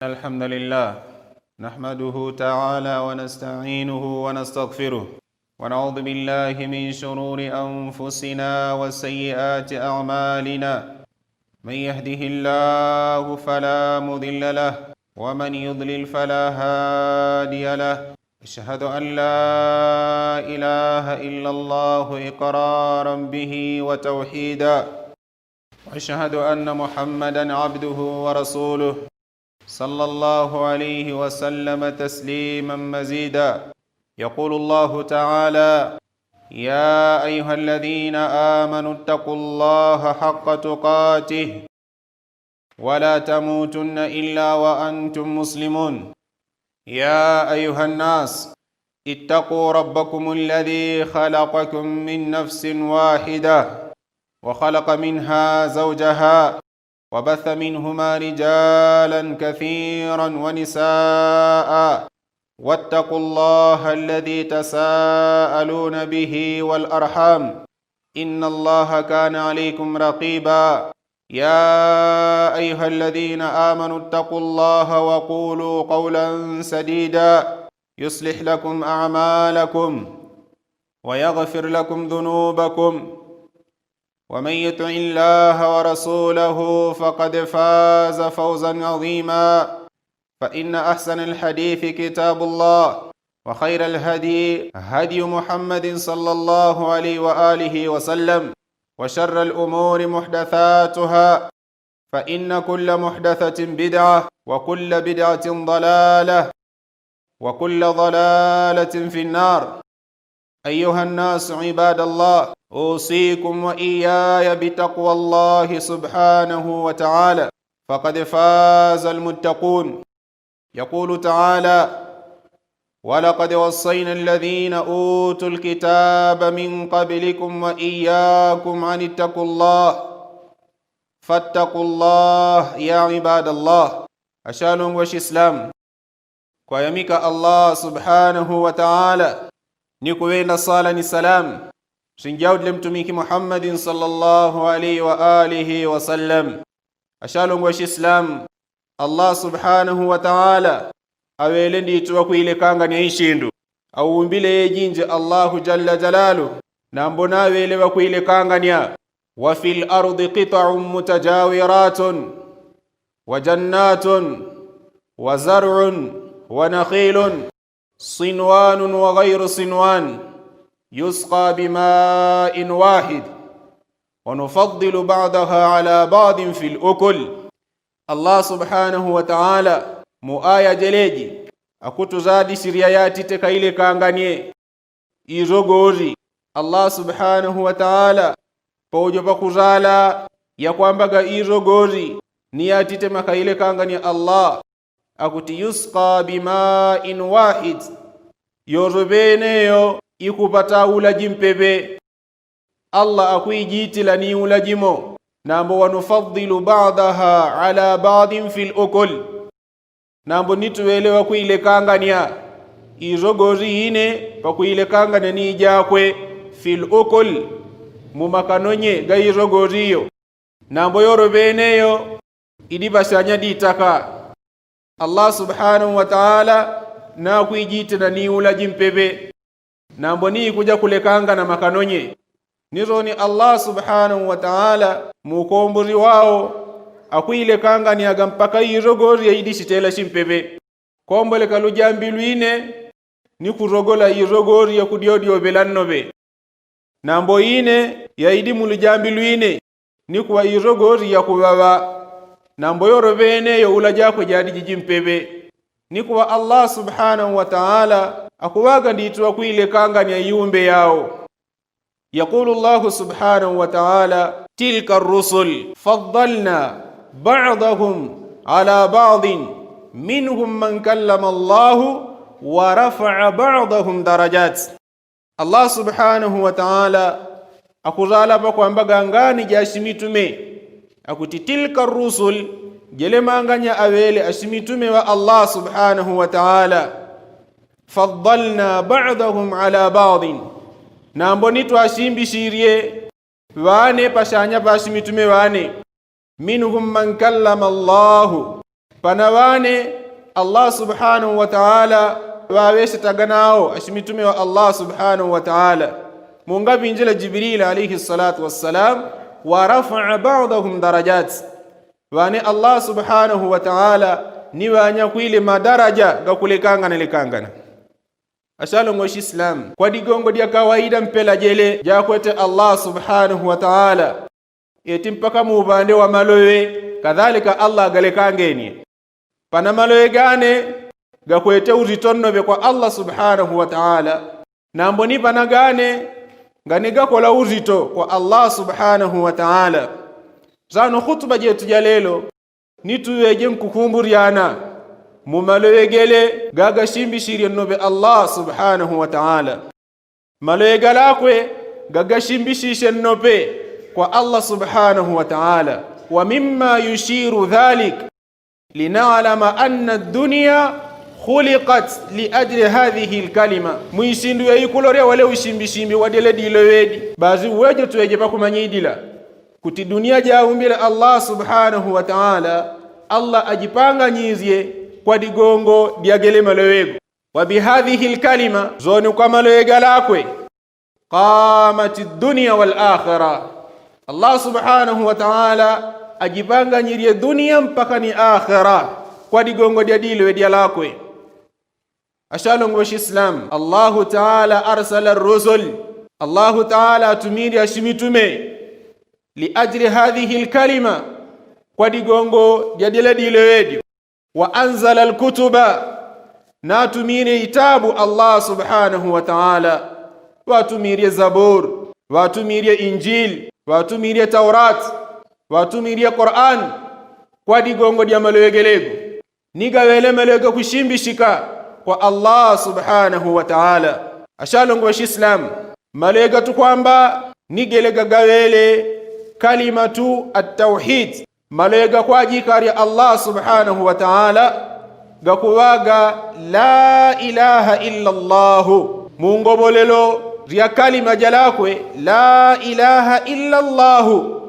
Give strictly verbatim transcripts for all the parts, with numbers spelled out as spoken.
الحمد لله، نحمده تعالى ونستعينه ونستغفره، ونعوذ بالله من شرور أنفسنا وسيئات أعمالنا. من يهده الله فلا مضل له، ومن يضلل فلا هادي له. أشهد أن لا إله إلا الله إقرارا به وتوحيدا، وأشهد أن محمدا عبده ورسوله، صلى الله عليه وسلم تسليما مزيدا. يقول الله تعالى: يا أيها الذين آمنوا اتقوا الله حق تقاته ولا تموتن إلا وأنتم مسلمون. يا أيها الناس، اتقوا ربكم الذي خلقكم من نفس واحدة، وخلق منها زوجها، وبث منهما رجالا كثيرا ونساء، واتقوا الله الذي تساءلون به والأرحام، إن الله كان عليكم رقيبا. يا أيها الذين آمنوا اتقوا الله وقولوا قولا سديدا، يصلح لكم أعمالكم، ويغفر لكم ذنوبكم، ومن يطع الله ورسوله فقد فاز فوزا عظيما. فإن أحسن الحديث كتاب الله، وخير الهدي هدي محمد صلى الله عليه وآله وسلم، وشر الأمور محدثاتها، فإن كل محدثة بدعة، وكل بدعة ضلالة، وكل ضلالة في النار. أيها الناس عباد الله، أوصيكم وإياي بتقوى الله سبحانه وتعالى، فقد فاز المتقون. يقول تعالى: ولقد وصينا الذين أوتوا الكتاب من قبلكم وإياكم أن اتقوا الله، فاتقوا الله يا عباد الله. Ashalongwa shislamu, kwayamika Allah subhanahu wa taala, ni kuŵenda sala ni salamu sinjaudile mtumiki Muhammadin sallallahu alaihi wa alihi wa sallam. Ashalongwa shislamu, Allah subhanahu wa taala aŵele nditwe ŵakwilekangania ishindu. Aumbile yejinje Allahu jalla jalalu, nambo naŵele ŵakwilekangania. وفي الأرض قطع متجاورات وجنات وزرع ونخيل صنوان وغير صنوان يسقى بماء واحد ونفضل بعضها على بعض في الأكل. Allah subhanahu wa taala mu aya jeleji akutuzadisirya yatite kailekanganie irogori. Allah subhanahu wa taala paujo pakuzala yakwambaga irogori ni yatite makailekanganie Allah, akuti يسقى بماء واحد. Yoro ŵeneyo ikupata ulaji mpeŵe. Allah akwijitila ni ulaji mo, nambo ونفضل بعضها على بعض في الأكل. Nambo nituŵele ŵakwilekangania irogori ine pakwilekangania ni ijakwe في الأكل, mu makanonye ga irogori iyo. Nambo yoro ŵeneyo idi ŵashanya ditaka. Allah subhanahu wa taala nakwijitila ni ulaji mpeŵe. Nambo ni ikuja kulekangana makanonye. Nironi Allah subhanahu wa taala mu ukombori wao akwilekanganiaga mpaka irogori yaidi shitela shimpeŵe. Komboleka lujambi lwine ni kurogola irogori yakudyodyoŵela nnoŵe. Nambo ine yaidi mu lujambi lwine ni kuŵa irogori yakuŵaŵa. Nambo yoro ŵeneyo ula jakwe jadi jiji mpeŵe. Ni kuŵa Allah subhanahu wa taala akuŵaga nditwe ŵakwilekangania iumbe yao. يقول الله سبحانه وتعالى: تلك الرسل فضلنا بعضهم على بعض منهم من كلم الله ورفع بعضهم درجات. Allah subhanahu wa taala akuzala pakwambaga ngani ja ashimitume, akuti تلك الرسل, jelemanganya aŵele ashimitume ŵa Allah subhanahu wa taala. فضلنا بعضهم على بعض, nambo nitwashimbishirye ŵane pashanya pa ashimitume ŵane. منهم من كلم الله, Pana ŵane allah subhanahu wataala ŵaŵesetaga nawo ashimitume wa allah subhanahu wataala, munga ŵinjila jibrila alaihi salatu wassalam, warafaa badahum darajati. Ŵane allah subhanahu wataala ni ŵanyakwile madaraja gakulekangana lekangana. Ashalongoshi islam kwa digongo dya kawaida mpela jele jakwete allah subhanahu wataala, eti mpaka muŵande wa maloŵe kadhalika allah agalekangenie. Pana maloŵe gane gakwete uzito nnoŵe kwa allah subhanahu wataala, nambo ni pana gane ngane gakola uzito kwa allah subhanahu wataala. Sano khutuba jetu ja lelo ni tuŵeje nkukumburyana mu maloŵe gele gagashimbishirye nnoŵe allah subhanahu wataala. Maloŵe galakwe gagashimbishishe nnope kwa allah subhanahu wataala. Wa mima yushiru dhalik linalama anna addunia khulikat liajli hadhihi lkalima. Mwisindu yeyi kulorya wele ushimbishimbi wa dyele diloŵedi. Bazi uwejo tuweje pakumanyidila kuti dunia jaumbile allah subhanahu wataala allah ajipanganyizye kwa digongo dya gele maloŵego. Wa bihadhihi lkalima zoni kwa maloŵe galakwe, kamati dunia walakhira. Allah subhanahu wataala ajipanganyirye dunia mpaka ni akhira kwa digongo dya diloŵe dyalakwe. Ashalongoshi islam allahu taala arsala rusul. Allahu taala atumirye ashimitume liajli hadhihi lkalima kwa digongo dya dyele diloŵedyo. Wa anzala alkutuba. Natumirye itabu allah subhanahu wataala. Watumirye zabur, watumirye injil, watumirye taurat, watumirye quran. Kwa digongo dya maloŵegelego ni gaŵele maloŵega kushimbishika kwa allah subhanahu wataala. Ashalongoshi islam maloŵega tukwamba ni gelega gaŵele kalimatu attauhid. Maloŵega kwajikarya allah subhanahu wataala gakuŵaga la ilaha illa allahu. Mungobolelo lya kalima jalakwe la ilaha illa allahu.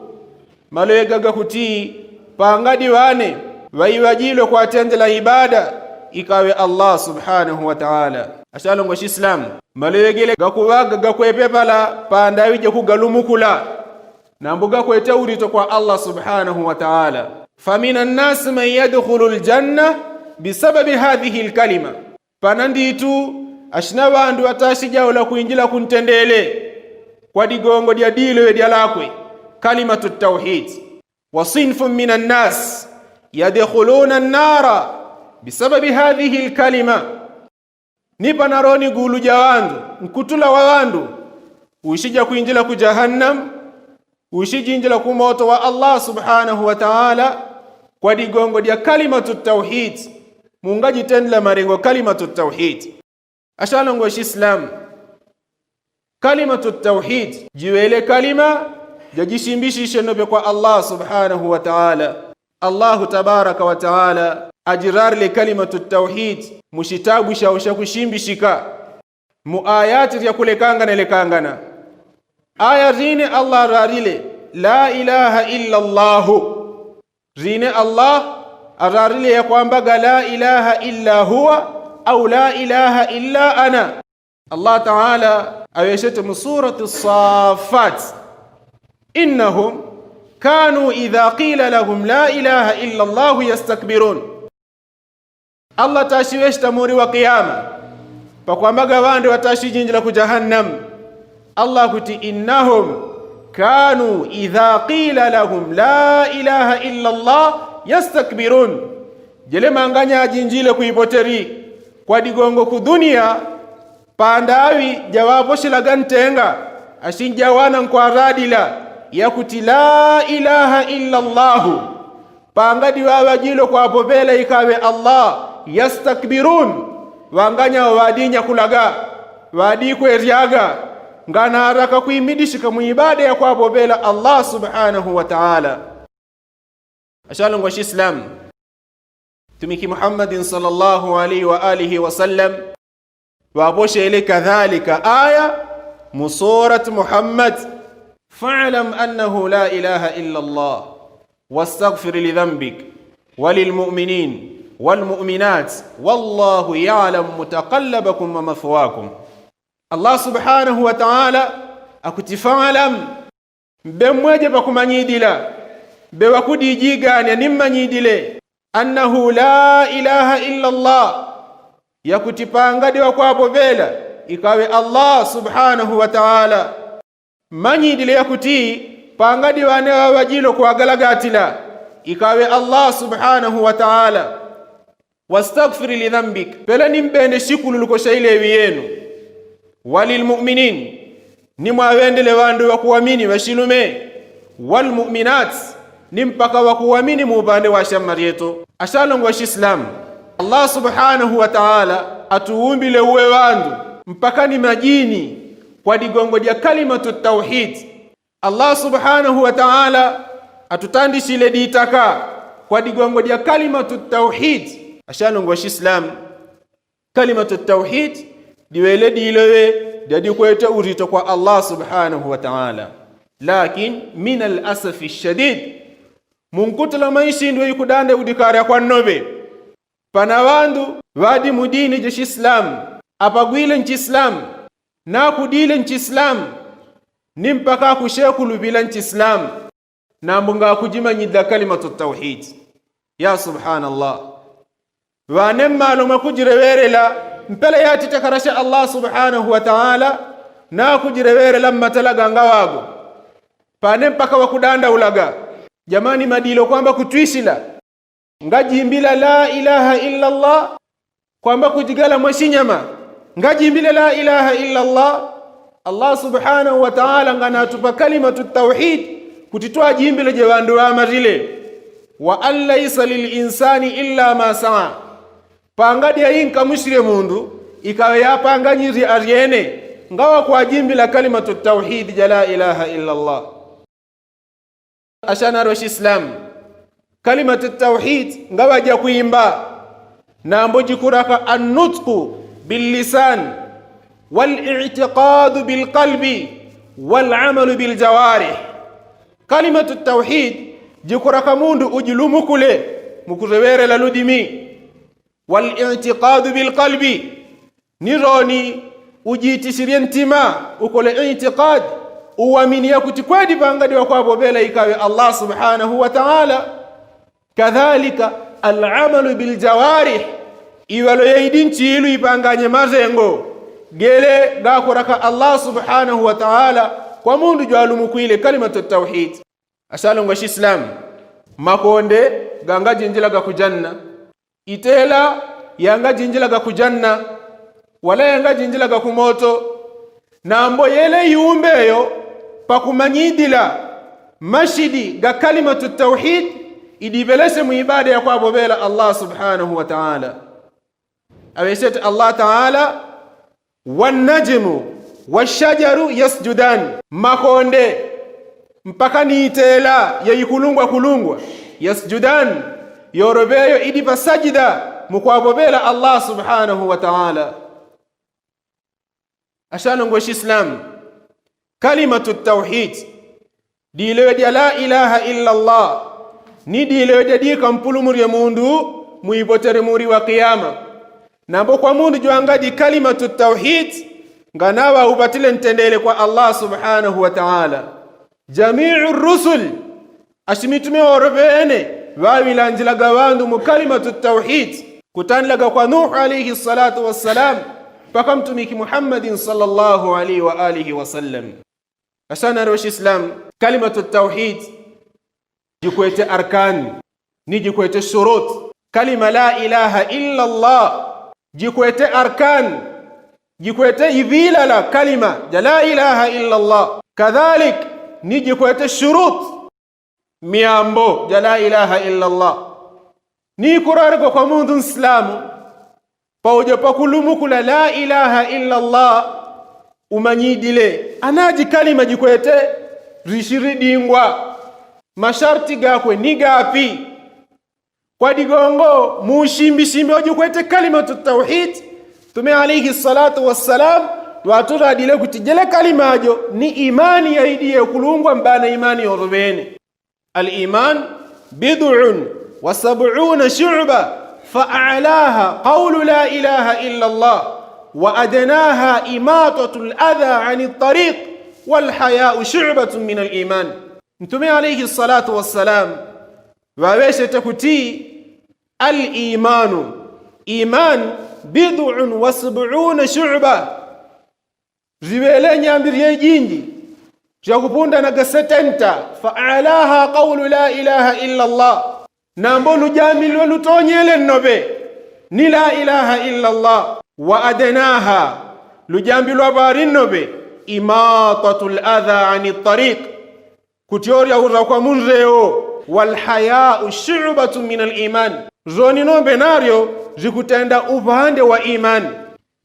Maloŵega gakuti pangadi ŵane ŵaiŵajilwe kwatendela ibada ikaŵe allah subhanahu wataala. Ashalongoshi islam maloŵegele gakuŵaga gakwepepala pandaŵi jakugalumukula. Nambo gakwete ulito kwa allah subhanahu wataala. Famina nnasi man yadkhulu ljanna bisababi hadhihi lkalima. Pana nditu ashina ŵandu ŵatashi jaula kwinjila kuntendele kwa digongo dya diloŵe dyalakwe kalimatu tauhid. Wa sinfu mina nnasi yadkhuluna nnara bisababi hadhihi lkalima. Ni pana loni gulu ja ŵandu nkutula wa ŵandu ushija kwinjila ku jahannam, ushijinjila ku moto wa allah subhanahu wataala kwa digongo dya kalimatu tauhid. Mungajitendela malengo kalimatu tauhid. Ashalongoshi islam kalimatu tauhid jiŵele kalima jajishimbishishe nnope kwa allah subhanahu wataala. Allahu tabaraka wataala ajirarile kalimatu tauhid mushitabu shawo shakushimbishika mu ayati lyakulekangana lekangana. Aya line allah ararile la ilaha illa allahu. Line allah ararile yakwambaga la ilaha illa huwa au la ilaha illa ana. Allah taala aŵeshete mu surati safat, innahum kanu idha qila lahum la ilaha illa allahu yastakbirun. Allah tashiŵesheta muri wa kiyama pakwambaga ŵandu ŵatashijinjila ku jahannam. Allah kuti innahum kanu idha qila lahum la ilaha illa allah yastakbirun. Jele manganya ajinjile ku ipoteri kwa digongo ku duniya, pandaŵi jaŵaposhelaga ntenga ashinja wana nkwaradila yakuti la ilaha illa allahu. Pangadi ŵaŵajilo kwapopela ikaŵe allah yastakbirun. Ŵanganya ŵadinyakulaga, ŵadikweryaga, nganaraka kwimidishika mu ibada yakwapopela allah subhanahu wataala. Ashalongoshi islam, tumiki muhammadin sallallahu alaihi wa alihi wasallam ŵaposhele kadhalika aya mu surati muhammad, falam annahu la ilaha illa allah wastagfir lidhambik. وللمؤمنين والمؤمنات والله يعلم متقلبكم ومثواكم. Allah subhanahu wataala akuti falam, mbe mmweje pakumanyidila, mbe wakudijiganya ni mmanyidile, annahu la ilaha illa allah, yakuti pangadi wakwapopela ikawe allah subhanahu wataala. Mmanyidile yakuti pangadi wane wawajilo kwagalagatila ikawe allah subhanahu wataala. Wastagfiri lidhambik, pela ni mbende shikululuko sha ilewi yenu. Walilmuminin, ni mwawendele wandu wakuwamini washilume. Walmuminat, ni mpaka wakuwamini mupande washa mmaryeto. Ashalongo washislamu, allah subhanahu wataala atuwumbile uwe wandu mpaka ni majini kwa digongo dya kalimatu tauhidi. Allah subhanahu wataala atutandishile ditaka kwa digongo dya kalimatu tauhidi. Ashalongo washislamu, kalimatu tauhidi diwele dilowe dyadikwete urito kwa allah subhanahu wataala. Lakini min alasafi shadidi, munkutula maishindwe ikudande udikarya kwa nnobe. Pana wandu wadi mudini ja shislamu, apagwile nchislamu, nakudile nchislamu, ni mpaka akushekulupila nchislamu, nambu ngakujimanyidila kalimatu tauhidi. Ya subhanallah. Wane mmalo mwakujilewelela mpela yatitekarasha allah subhanahu wataala, nakujilewelela mmatala gangawago. Pane mpaka wakudandaulaga. Jamani madilo kwamba kutwishila, ngajimbila la ilaha illa allah, kwamba kujigala mwashinyama, ngajimbila la ilaha illa allah. Allah subhanahu wataala nganatupa kalimatu tauhidi kuti twajimbile je wandu wamarile. Wa an laisa lilinsani illa ma saa. Pangadi yainkamushile mundu ikawe yapanganyiri aryene, ngawa kwajimbila kalimatu tauhidi ja la ilaha illa allah. Ashanaro shislamu, kalimatu tauhidi ngawa jakwimba, nambo jikuraka annutku billisani, walitiqadu bilkalbi, walamalu biljawarihi. Kalimatu tauhidi jikuraka mundu ujilumukule mukulewelela ludimi. Walitiqadu bilkalbi, ni roni ujitisirye ntima, ukole itikadi, uwaminiya kuti kwedi pangadi wakwapopela ikawe allah subhanahu wataala. Kadhalika alamalu biljawarihi, iwalo yaidi nchilu ipanganye mazengo gele gakuraka allah subhanahu wataala kwa mundu jwalumukwile kalimatu tauhidi. Ashalongo washislamu, makonde gangajinjilaga kujanna, itela yangajinjilaga kujanna, wala yangajinjilaga kumoto. Nambo yele iumbeyo pakumanyidila mashidi ga kalimatu tauhidi, idipeleshe mwibada yakwapopela allah subhanahu wataala. Aweshete allah taala, wannajimu washajaru yasjudani, makonde mpaka ni itela yaikulungwakulungwa, yasjudani, yoropeyo idipa sajida mukwapopela allah subhanahu wataala. Ashanongo washislamu, kalimatu tauhidi dilewe dya la ilaha illa allah, ni dilewe dya dika mpulumurye mundu mwipotere muri wa kiyama. Nambo kwa mundu jwangadi kalimatu tauhidi, nganawa upatile ntendele kwa allah subhanahu wataala. Jamiu rusuli, ashimitume woro pene wawilanjilaga wandu mu kalimatu tauhidi, kutandilaga kwa nuhu alaihi swalatu wassalam paka mtumiki muhammadin swallallahu alaihi waalihi wasallam. Ashanaro washislamu, kalimatu tauhidi jikwete arkani, ni jikwete shuruti. Kalima la ilaha illa allah jikwete arkani, jikwete ivilala kalima ja la ilaha illa allah. Kadhalik, ni jikwete shuruti, myambo ja la ilaha illa allah. Ni kurarikwa kwa mundu nsilamu paujo pakulumukula la ilaha illa allah, umanyidile anaji kalima jikwete rishiridingwa, masharti gakwe ni gapi. Kwa digongo mu ushimbishimbi ojukwete kalimatu tauhidi, tume alaihi swalatu wassalam waturadile kuti jele kalima jo ni imani yaidi yekulungwa mbana imani yoro pene. Aliman bidun وسبعون شعبة فأعلاها قول لا إله إلا الله وأدناها إماطة الأذى عن الطريق والحياء شعبة من الإيمان. Mtume alaihi swalatu wassalam ŵaŵechete kuti, الإيمان إيمان بضع وسبعون شعبة. Ziŵele nyambi rye jinji ryakupunda na ga setenta. فأعلاها قول لا إله إلا الله. Nambo lujambi lwe lutonyele nnoŵe ni لا إله إلا الله. وأدناها, lujambi lwa ŵali nnoŵe, إماطة الأذى عن الطريق, kutyorya ura kwa munreo. والحياء شعبة من الإيمان. Roni nombe naryo rikutenda uŵande wa imani.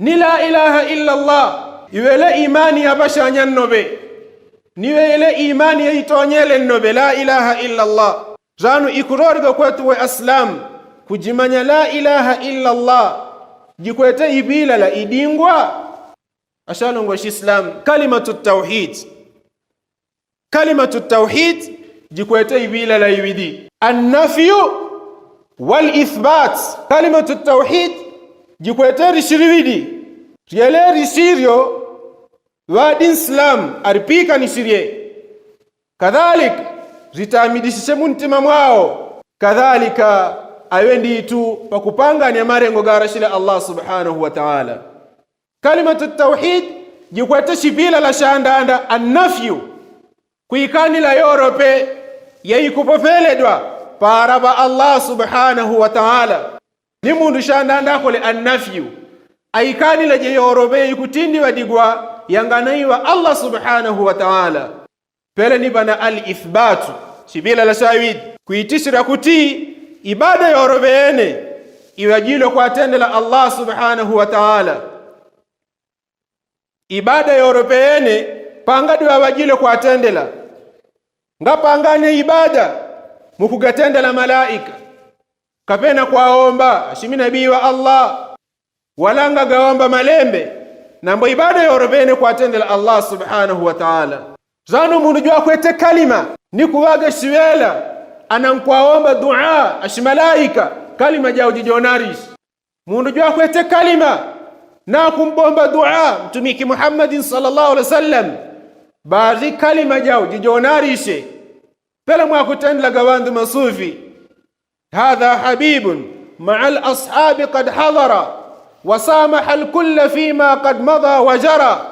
Ni لا إله إلا الله iŵele imani ya ŵashanya nnoŵe, ni iŵele imani ya itonyele nnoŵe لا إله إلا الله. Ranu ikurorega kwetu we asilamu kujimanya لا إله إلا الله jikwete iŵilala idingwa. Ashalongo shislamu, kalimatu tauhidi. Kalimatu tauhidi jikwete iŵilala iŵidi, النفي والإثبات. Kalimatu tauhidi jikwete rishi riŵidi. Ryele rishi ryo ŵadi nsilamu aripikanishirye, kadhalika ritamidishishe mu ntima mwao, kadhalika aŵe nditu pakupanganya marengo garashile Allah subhanahu wataala. Kalimatu tauhidi jikwete shiŵilala sha ndanda, النفي, kwikanila yorope yaikupopeledwa para ŵa Allah subhanahu wataala. Ni mundu sha ndanda akole النفي, aikanile je yorope yaikutindiŵadigwa yangana iŵa Allah subhanahu wataala. Pele ni ŵana الإثبات, shiŵilala shaŵidi, kwitishila kuti ibada yorope yene iŵajilwe kwatendela Allah subhanahu wataala. Ibada yorope yene pangadi ŵaŵajilwe kwatendela, ngapangane ibada mukugatendela malaika, kapena kwaomba ashimi nabii wa Allah, wala ngagaomba malembe, nambo ibada yorope yene kwatendela Allah subhanahu wataala. Ranu mundu jwakwete kalima ni kuŵaga shiŵela ana nkwaomba dua ashimalaika, kalima jau jijonarishi. Mundu jwakwete kalima na kumbomba dua mtumiki Muhammadin swallallahu alaihi wasallam, ŵadi kalima jau jijonarishe. Pele mwakutendelaga ŵandu masufi. هذا حبيب مع الأصحاب قد حضر وسامح الكل فيما قد مضى وجرى.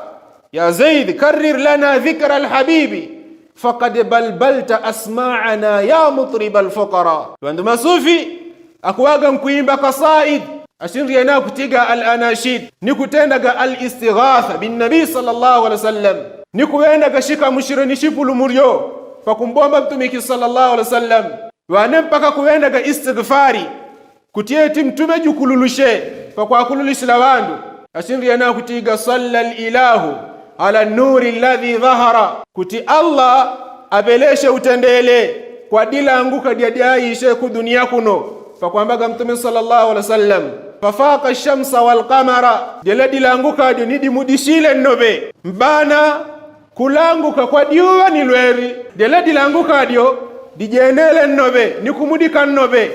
يا زيد كرر لنا ذكر الحبيب فقد بلبلت أسماعنا يا مطرب الفقراء. Ŵandu masufi akuŵaga nkwimba kasaid, ashindiye nakutiga al anashid, ni kutendaga al istighatha bin nabii swallallahu alaihi wasallam, ni kuŵendaga shikamushiro ni shipulumuryo pakumbomba mtumiki swallallahu alaihi wasallam. Ŵane mpaka kuŵendaga istigfari kuti eti mtume jukululushe pakwakululishila ŵandu. Ashindiye nakutiga صلى الإله على النور الذي ظهر, kuti Allah aŵeleshe utendele kwa dilanguka dya dyaishe ku dunia kuno, pakwambaga mtume swallallahu alaihi wasallam, ففاق الشمس والقمر, dyele dilanguka dyo ni dimudishile nnoŵe. Mbana kulanguka kwa dyuŵa ni lweri, dyele dilanguka dyo dijenele nnoŵe ni kumudika nnoŵe.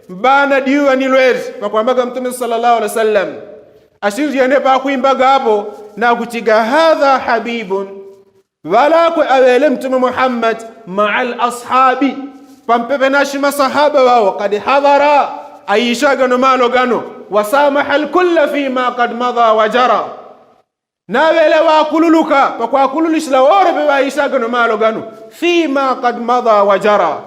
Mbana dyuŵa ni lweri, pakwambaga mtume swallallahu alaihi wasallam. Ashindiye ne pakwimbaga apo nakutiga هذا حبيب, ŵalakwe aŵele mtume Muhammad مع الأصحاب, pampepe na shimasahaba ŵao, قد حضر, aishaga no malo gano, وسامح الكل فيما قد مضى وجرى, naŵele ŵakululuka pakwakululishila worope ŵaishaga no malo gano, فيما قد مضى وجرى,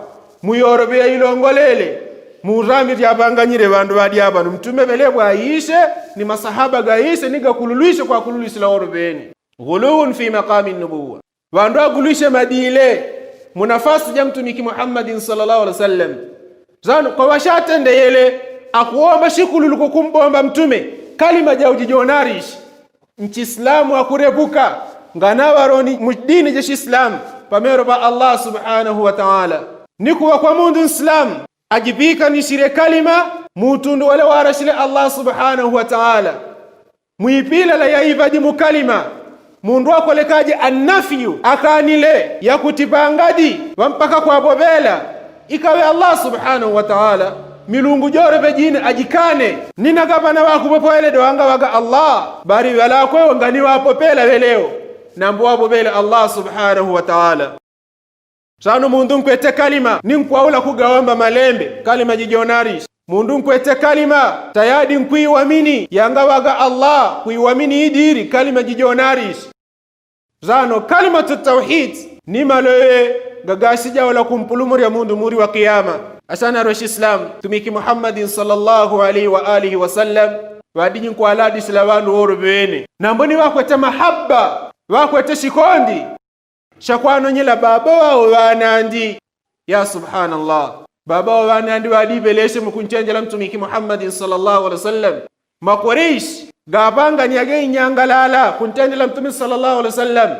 mu yorope yailongolele, mu rambi ryaŵanganyile ŵandu ŵadya ŵano mtume ŵele ŵaishe ni masahaba gaishe ni gakululwishe kwakululishila worope yene. غلو في مقام النبوة. Ŵandu agulwishe madile mu nafasi ja mtumiki Muhammadin swallallahu alaihi wasallam. Zano kwa ŵashatendeyele akuomba shikululuko kumbomba mtume, kalima jau jijonarishi. Mchislamu akurepuka nganaŵaroni mu dini ja shislamu pamero pa Allah subhanahu wataala. Ni kuŵa kwa mundu nsilamu ajipikanishile kalima mu utundu wele warashile Allah subhanahu wataala. Mwipilala yaiŵadi mu kalima, mundu akolekaje annafiyu akanile yakuti pangadi ŵampaka kwaboŵela, Ikaŵe allah subhanahu wataala milungu jore pejine ajikane. Ni nagapana ŵakupopwele de wangaŵaga allah bari ŵalakwewo nganiŵapopela ŵelewo. Nambo ŵapopele allah subhanahu wataala. Sano mundu nkwete kalima ni nkwaula kugawamba malembe kalima jijonarishi. Mundu nkwete kalima tayadi nkwiwamini yangaŵaga allah kwiwamini idiri kalima jijonarishi. Sano kalimatu tauhidi ni malowe gagasijaula kumpulumurya mundu muri wa kiyama. Asanarwe shislamu tumiki muhammadin sala llahu alaihi wa alihi wasalam ŵadiji nkwaladisila ŵandu woro ŵene. Nambo ni ŵakwete mahaba ŵakwete shikondi shakwanonyela baba ŵawo ŵanandi. Ya subhanallah. Baba ŵawo ŵanandi ŵadiŵeleshe mukunchenjela mtumiki muhammadin sala llahu alaihi wasalam. Makureishi gapanganyage inyangalala kuntendela mtumiki sala llahu alaihi wasalam.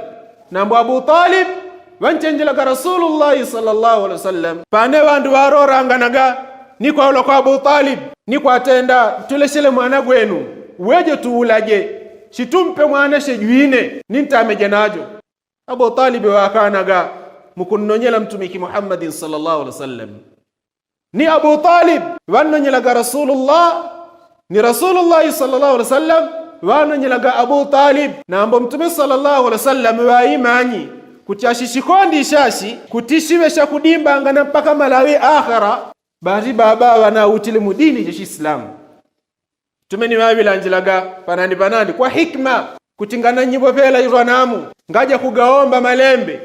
Nambo abutalib ŵanchenjelaga rasulullahi sala llahu alaihi wasalam pane ŵandu ŵaroranganaga ni kwaula kwa abutalib ni kwatenda ntuleshele mwana gwenu weje tuulaje. Shitumpe mwana shejwine ni ntameje najo. Abutalibi ŵakanaga mukunnonyela mtumiki muhammadin sala llahu alaihi wasalam. Ni abutalibi ŵannonyelaga rasulullah. Ni rasulullahi sala llahu alaihi wasalam ŵanonyelaga abutalibi. Nambo mtumiki sala llahu alaihi wasalam ŵaimanyi kuti ashi shikondi ishashi kuti shiŵe shakudimbangana mpaka malawi akhara. Basi baba ŵanautile mu dini ja shislamu. Tumeni ŵaŵilanjilaga panandi panandi kwa hikima kuti ngananyipopela irwanamu ngaja kugaomba malembe.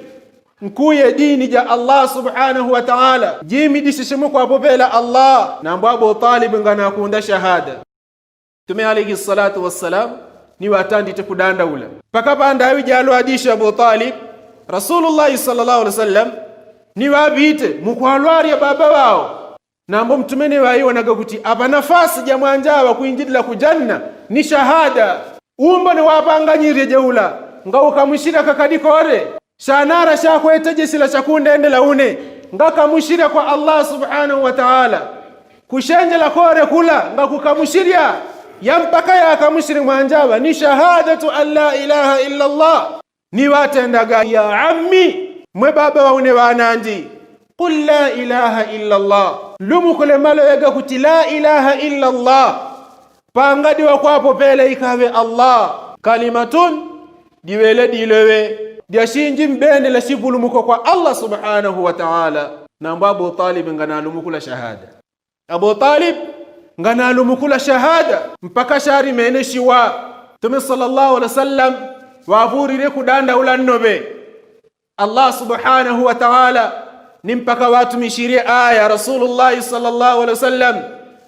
Nkuye dini ja allah subhanahu wataala jimidishishe mukwapopela allah nambo abutalibi nganakunda shahada. Tume alaihi salatu wassalam ni ŵatandite kudandaula mpaka pandaŵi jalwadishe abutalibi rasulullahi sala llahu alaihi wasalam. Ni ŵapite mukwalwarya baba ŵawo. Nambo mtumene ŵaiwonaga kuti apa nafasi ja mwanjaŵa kwinjilila ku janna ni shahada. Umbone wapanganyirye jeula ngaukamushirya kakadi kore. Shanara shakwetejesila shakundendela une ngakamushirya kwa allah subhanahu wataala. Kushenjela kore kula ngakukamushirya ya mpaka yakamushirye mwanjaŵa ni shahadatu an la ilaha illa allah. Ni ŵatendaga ya ammi mwe baba ŵaune ŵanandi. Kul la ilaha illa allah. Lumukule maloŵe gakuti la ilaha illa allah. Pangadi ŵakwapopele ikaŵe allah kalimatun diŵele diloŵe dyashinji mbendela shipulumuko kwa allah subhanahu wataala. Nambo abutalibi nganalumukula shahada. Abutalibi nganalumukula shahada mpaka sharimeneshiwa. Tume sala llahu alaihi wasalam ŵapurire kudandaula nnoŵe. Allah subhanahu wataala ni mpaka ŵatumishirye aya rasulullahi sala llahu alaihi wasalam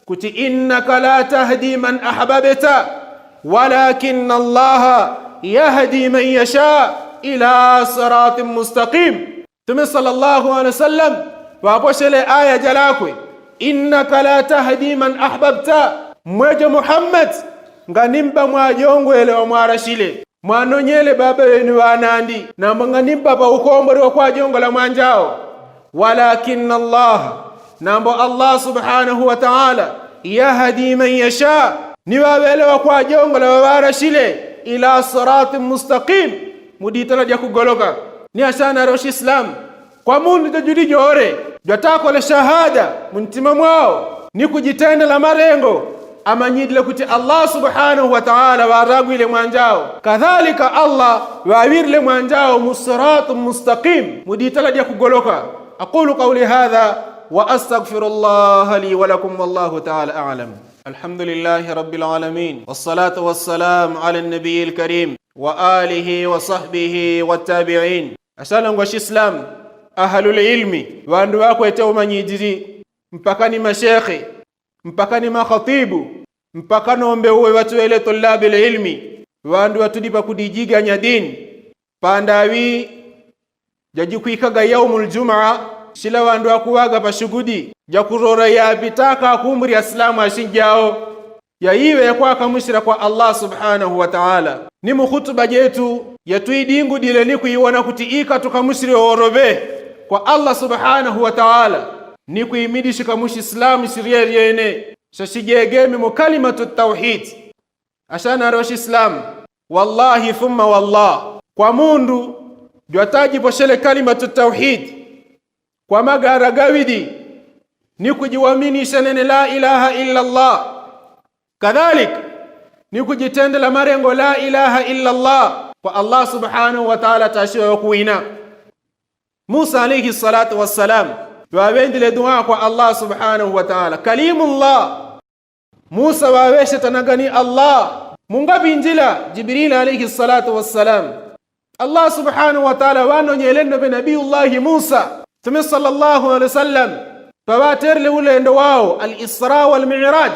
kuti innaka la tahdi man ahbabta walakina allaha yahdi man yasha ila siratin mustakim. Tume sala llahu alaihi wasalam ŵaposhele aya jalakwe innaka la tahdi man ahbabta. Mwejo muhammad nganimba mwajongwele wamwarashile mwanonyele baba ŵenu ŵanandi nambo nganimba paukombole wakwajongola mwanjao. Walakina allaha nambo allah subhanahu wataala yahdi man yasha ni ŵaŵele wakwajongola ŵaŵarashile ila siratin mustakim muditala dyakugoloka. Ni asana roshislamu kwa mundu jojuli jore jwatakole shahada muntima mwao ni kujitendela marengo amanyidile kuti allah subhanahu wataala ŵaragwile mwanjao kadhalika allah ŵaŵirile mwanjao mu siratu mustakim muditala dyakugoloka. Aqulu kauli hadha wa astagfiru llaha li walakum wallahu taala alam. Alhamdulillahi rabbil alamin wassalatu wassalamu ala nabiyi lkarim wa alihi wa sahbihi wattabiin. Asalangwa shislamu ahalulilmi ŵandu ŵakwete umanyijili mpaka ni mashekhe mpaka ni makhatibu mpaka nombe uwe ŵatwele tulabi lilmi ŵandu ŵatudipa kudijiganya dini. Pandaŵi jajikwikaga yaumu ljumaa shila ŵandu ŵakuŵaga pashugudi jakurora yapitaka akumbuli asilamu ashinjao yaiŵe yakwakamushila kwa allah subhanahu wataala. Ni mukhutuba jetu yatwidingudile ni kwiwona kuti ikatukamushile woroŵe kwa allah subhanahu wataala ni kwimidishika mushislamu shilyeryene shashijegeme mu kalimatu tauhidi. Ashanaro shislamu wallahi thumma wallah kwa mundu jwatajiposhele kalimatu tauhidi kwa magara gaŵidi ni kujiwaminisha nene la ilaha illa allah. Kadhalik, ni kujitendela marengo la ilaha illa allah kwa allah subhanahu wataala tashiwa wakuwina. Musa alaihi salatu wassalam, ŵaŵendile duwa kwa allah subhanahu wataala kalimu allah. Musa ŵaŵeshetanagani allah mungaŵinjila jibirila alaihi salatu wassalam. Allah subhanahu wataala ŵanonyele nnoŵe nabiullahi musa tume sallallahu alaihi wasallam, paŵaterele ulendo wao alisra walmiraj.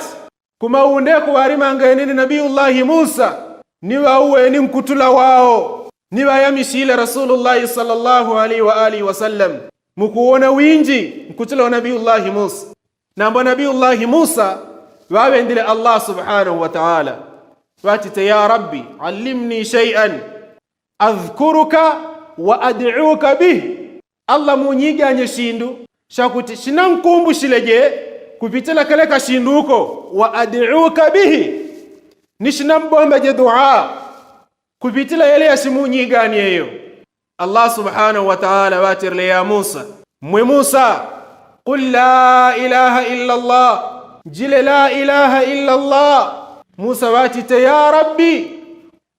Kumaundeko ŵarimangene ni nabiullahi musa, ni ŵauweni nkutula wao, ni ŵayamisile rasulullahi sallallahu alaihi wasallam. Mukuwona winji nkutula wa nabiullahi musa. Nambo nabiullahi musa ŵaŵendile allah subhanahu wataala, ŵatite ya rabbi, allimni shaian adhkuruka wa adiuka bihi. Allah munyiganye shindu shakuti shinankumbushile je kupitila kale kashindu uko, wa adiuka bihi, ni shinambombe je duwa kupitila yele yasimunyiganye yo. Allah subhanahu wataala ŵaterele ya musa, mwe musa, kul la ilaha illa allah. Jile la ilaha illa allah. Musa ŵatite ya rabbi,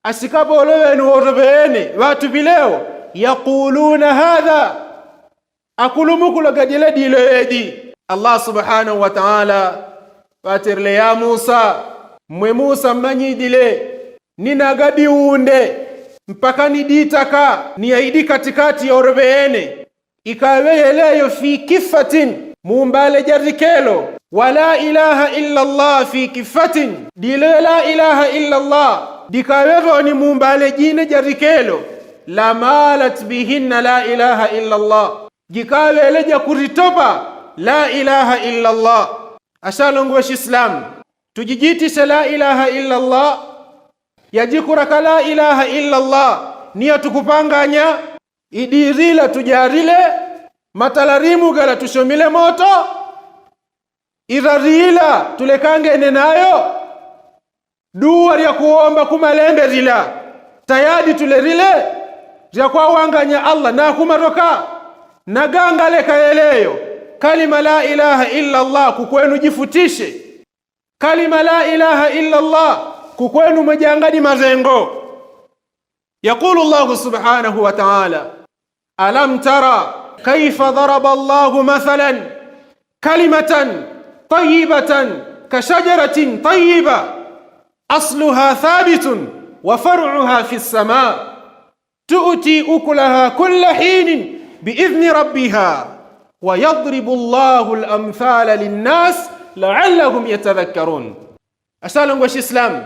asikapo olo ŵenu oro ŵene ŵatuŵileo yakuluna hadha, akulumukula gadile dilo edi. Allah subhanahu wataala ŵaterele ya musa, mwe musa mmanyidile, ni nagadiunde mpaka ni ditaka ni yaidi katikati ya oro ŵene. Ikaŵe yeleyo fi kifatin, mumbale ja dikelo, wa la ilaha illa allah fi kifatin, dilo la ilaha illa allah dikaŵe ŵoni mumbale jine ja dikelo, lamalat bihinna la ilaha illa allah, jikaŵele jakuritopa la ilaha illa allah. Asalongo wa shislamu, tujijitishe la ilaha illa allah. Yajikuraka la ilaha illa allah ni yatukupanganya. Idirila tujarile, matalarimu gala tushomile moto, irarila tulekangene nayo, duwa ryakuwomba kumalembe rila tayadi tulerile, ryakwawanganya allah nakumaroka. Nagangaleka yeleyo, kalima la ilaha illa allah kukwenu jifutishe. Kalima la ilaha illa allah kukwenu mwe jangadi mazengo. Yakulu allahu subhanahu wataala, alam tara kaifa daraba allahu mathalan kalimatan tayibatan kashajaratin tayiba, asluha thabitun wa faruha fi lsama, tuti ukulaha kulla hinin biidhni rabbiha, wayadribu allahu lamthala linnasi laallahum yatadhakkarun. Asalongo wa shislamu,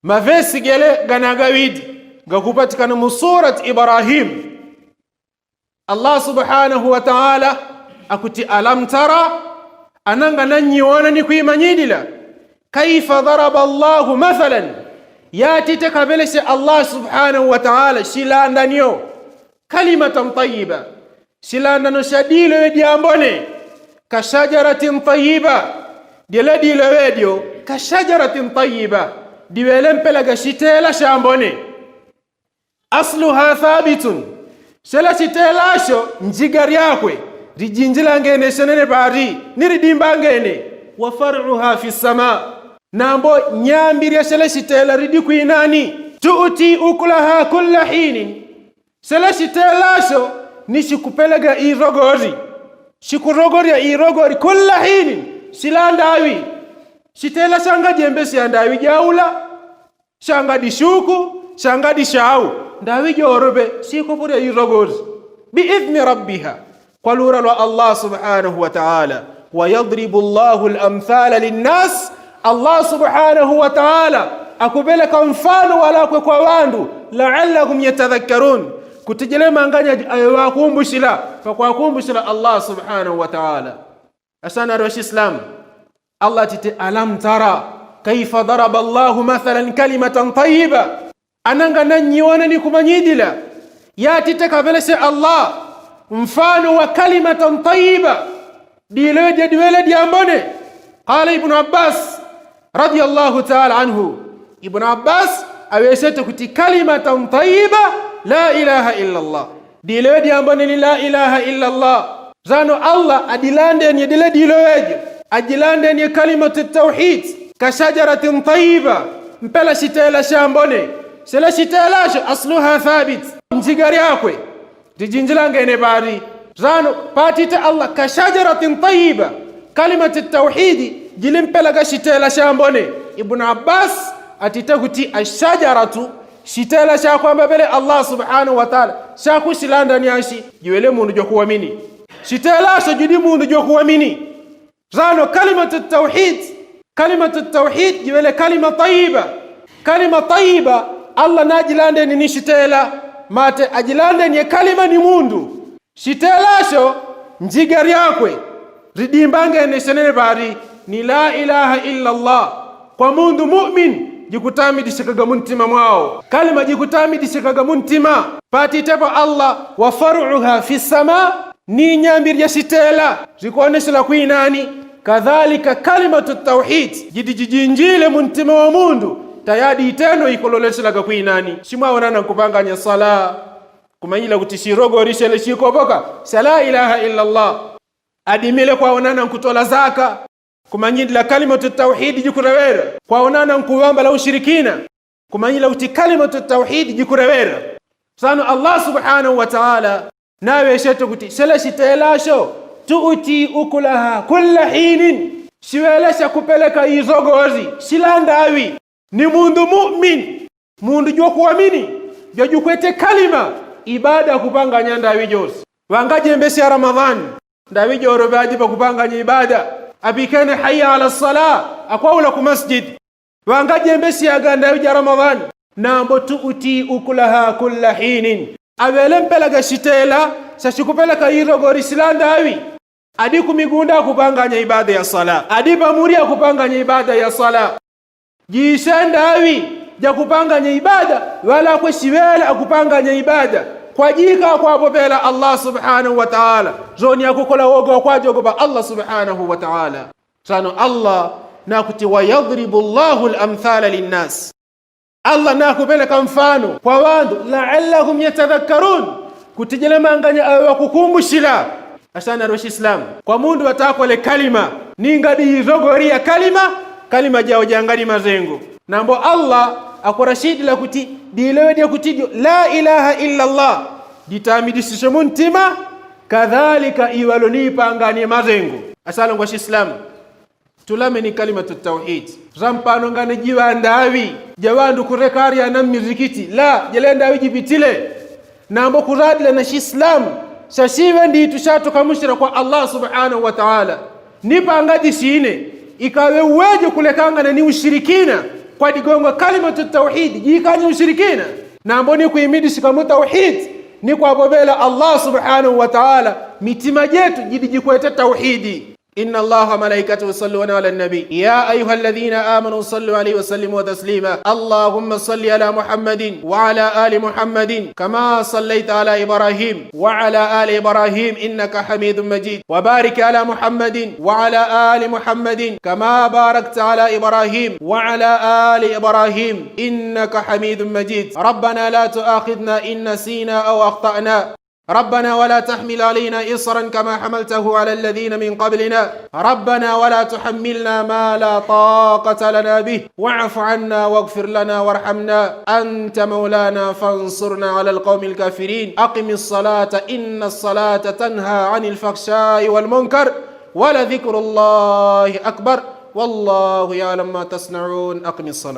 mavesi gele ganagawidi gakupatikana mu surati ibrahim. Allah subhanahu wataala akuti alam tara, ananga nanyiwona ni kwimanyilila, kaifa daraba allahu mathalan, yatite kaŵeleshe allah subhanahu wataala shilandanyo, kalimatan tayiba, shilandanyo sha dilo we dyambone, kashajaratin tayiba, dyele dilo we dyo kashajaratin tayiba, diŵele mpela ga shitela shambone. Asluha thabitun, shela shitela sho njiga ryakwe lijinjilangene shenene ŵali ni lidimbangene, wa faruha fi lsama, nambo nyambi lya shela shitela lidi kwinani. Tuti ukulaha kulla hinin, shela shitela sho ni shikupelega irogori, shikurogorya irogori kulla hinin, shila ndaŵi. Shitela shanga jembe sha ndaŵi jaula, shanga dishuku, shanga dishau, ndaŵi joroŵe shikupurya irogori, biidhni rabbiha, kwa lura lwa allah subhanahu wataala. Wayadribu allahu lamthala linnasi, allah subhanahu wataala akuŵeleka mfano walakwe kwa ŵandu, laallahum yatadhakkarun, kuti jele manganya ayo ŵakumbushila pakwakumbushila allah subhanahu wataala. Asanari wa shislamu, allah atite alam tara kaifa daraba allahu mathalan kalimatan tayiba, ananga nanyiwona ni kumanyidila, yatite kaŵeleshe allah mfano wa kalimatan tayiba, dilo we jediŵele dyambone. Qala ibnu abbas, radiallahu taala anhu, ibnu abbas aŵeshete kuti kalimatan tayiba la ilaha illa allah, dilo we dyambone ni la ilaha illa allah. Sano allah adilandeni edile dilo wejo, ajilandeni kalimatu tauhidi, kashajaratin taiba, mpela shitela shambone. Shela shitela sho asluha thabiti, njiga lyakwe lijinjilangene pali. Sano patite allah kashajaratin taiba, kalimatu tauhidi jili mpela kashitela shambone. Ibunu abbasi atite kuti ashajaratu, shitela shakwamba pele allah subhanahu wataala shakushilanda nyashi jiwele mundu jokuwamini. Shitela sho judi mundu jokuwamini. Sano kalimatu tauhidi, kalimatu tauhidi jiwele kalima taiba. Kalima taiba allah najilandeni ni shitela. Mate ajilandeni ye kalima ni mundu. Shitela sho njiga lyakwe lidimbangene shenene pali ni la ilaha illa allah. Kwa mundu mumini jikutamidishikaga muntima mwao, kalima jikutamidishikaga muntima. Patitepo allah wa faruha fi sama, ni nyambi lya shitela likonesela kwinani. Kadhalika kalimatu tauhidi jidi jijinjile muntima wa mundu, tayadi itendo ikololeselaga kwinani. Shimwaonana nkupanganya sala, kumanyila kuti shirogori shele shikopoka sha la ilaha illa allah. Adimile kwaonana nkutola zaka, kumanyila kalimatu tauhidi jikulewela. Kwaonana nkuwambala ushirikina, kumanyila kuti kalimatu tauhidi jikulewela. Sano allah subhanahu wataala naŵeshete kuti shela shitela sho tuti ukulaha kulla hinin, shiŵele shakupeleka izogori shila ndaŵi. Ni mundu mumini, mundu jokuwamini, jojukwete kalima, ibada kupanganya ndaŵi jose. Ŵangajembesya ramadhani, ndaŵi joro ŵaji pakupanganya ibada. Apikene haya ala sala, akwaula ku masjidi. Ŵangajembesyaga ndaŵi ja ramadhani, nambo tuti ukulaha kulla hinin. Aŵele mpelaga shitela shashikupeleka irogori shila ndaŵi. Adi kumigunda akupanganya ibada ya sala, adi pamuli akupanganya ibada ya sala. Jishe ndaŵi jakupanganya ibada, ŵalakwe shiŵele akupanganya ibada kwajika kwapopela allah subhanahu wataala. Soni akukola woga wakwajogopa allah subhanahu wataala. Sano allah nakuti wayadribu llahu lamthala linnasi. Allah nakupeleka mfano kwa ŵandu laallahum yatadhakkarun, kuti jelemanganya aŵe ŵakukumbushila. Asana lweshislamu kwa mundu ŵatakole kalima, ninga diizogori ya kalima, kalima jao jangali mazengo. Nambo allah akurashidila kuti dileŵe dyakutijo la ilaha illa allah, ditamidisishe muntima. Kadhalika iŵalo nipanganie mazengo. Asalongwa shislamu, tulameni kalimatu tauhidi. Sampano ngane jiŵa ndaŵi jaŵandu kurekarya na mmizikiti la jele ndaŵi jipitile. Nambo kuradila na shislamu shashiŵe nditu shatukamushila kwa allah subhanahu wataala. Nipanga jisine ikaŵe uwejo kulekangana ni ushirikina, kwadigonga kalimatu tauhidi jikanye ushirikina. Nambo nikwimidishika mu tauhidi, nikwapoŵela allah subhanahu wataala. Mitima jetu jidi jikwete tauhidi. إن الله وملائكته يصلون على النبي يا أيها الذين آمنوا صلوا عليه وسلموا تسليما. اللهم صل على محمد وعلى آل محمد كما صليت على إبراهيم وعلى آل إبراهيم إنك حميد مجيد. وبارك على محمد وعلى آل محمد كما باركت على إبراهيم وعلى آل إبراهيم إنك حميد مجيد. ربنا لا تؤاخذنا إن نسينا أو أخطأنا. ربنا ولا تحمل علينا إصرا كما حملته على الذين من قبلنا. ربنا ولا تحملنا ما لا طاقة لنا به واعف عنا واغفر لنا وارحمنا أنت مولانا فانصرنا على القوم الكافرين. أقم الصلاة إن الصلاة تنهى عن الفحشاء والمنكر ولذكر الله أكبر والله يعلم ما تصنعون. أقم الصلاة.